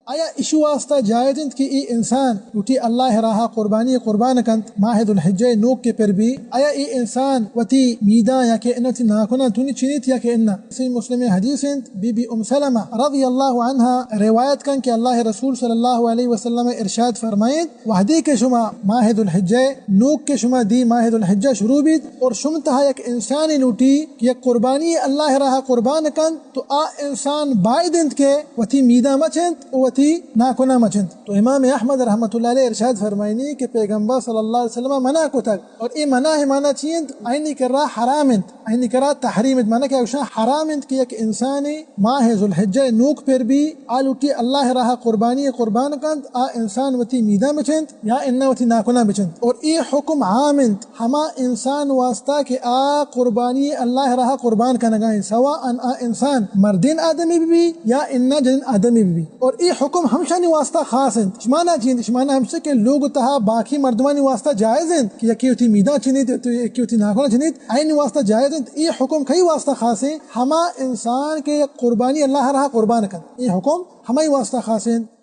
آیا ایشی واسطہ جائز انت کہ ای انسان لوٹی اللہ راہا قربانی قربان کنت ماہ ذوالحجہ نوک کے پر بی؟ آیا ای انسان وتی میداں یا کہ انتی ناکناں تونی چنیت یا کہ انہ؟ صحیح مسلم حدیث انت، بی بی ام سلمہ رضی اللہ عنہا روایت کن کہ اللہ رسول صلی اللہ علیہ وسلم ارشاد فرمائیت، وہدے کہ شما ماہ ذوالحجہ نوک کے شما دی ماہ ذوالحجہ شروع بیت اور شم تہا یک انسانی لوٹی کہ یک قربانی اللہ راہا قربان کنت، تو آ انسان باید انت کہ وتی میداں مچنت و وتی ناکناں مچنت۔ تو امام احمد رحمت اللہ علیہ ارشاد فرمائنی کہ پیغمبر صلی اللہ علیہ وسلم منع کتگ، اور اے منع معنی چی انت؟ آئینی کرا حرام انت، آئینی کرا تحریم انت، معنی کہ اوشاں حرام انت کہ یک انسانی ماہ ذوالحجہ نوک پر بی، آ لوٹی اللہ راہ قربانی قربان کنت، آ انسان وتی میداں بچنت یا انہ وتی ناکناں بچنت۔ اور اے حکم عام انت ہما انسان واسطہ کہ آ قربانی اللہ راہ قربان کنگا انت، سواء آ انسان مردین آدمی بی یا انہ جنین آدمی بی۔ اور اے حکم ہمشانی واسطہ خاص انت۔ شمانا چی انت؟ شمانا ہمشہ کہ لوگ تہا باقی مردمانی واسطہ جائز انت کہ یکی وتی میداں چنیت، یکی وتی ناکناں چنیت، آئینی واسطہ جائز انت۔ اے حکم کئی واسطہ خاص انت؟ ہما انسان کہ یک قربانی اللہ راہ قربان کنت، اے حکم ہمائی واسطہ خاص انت۔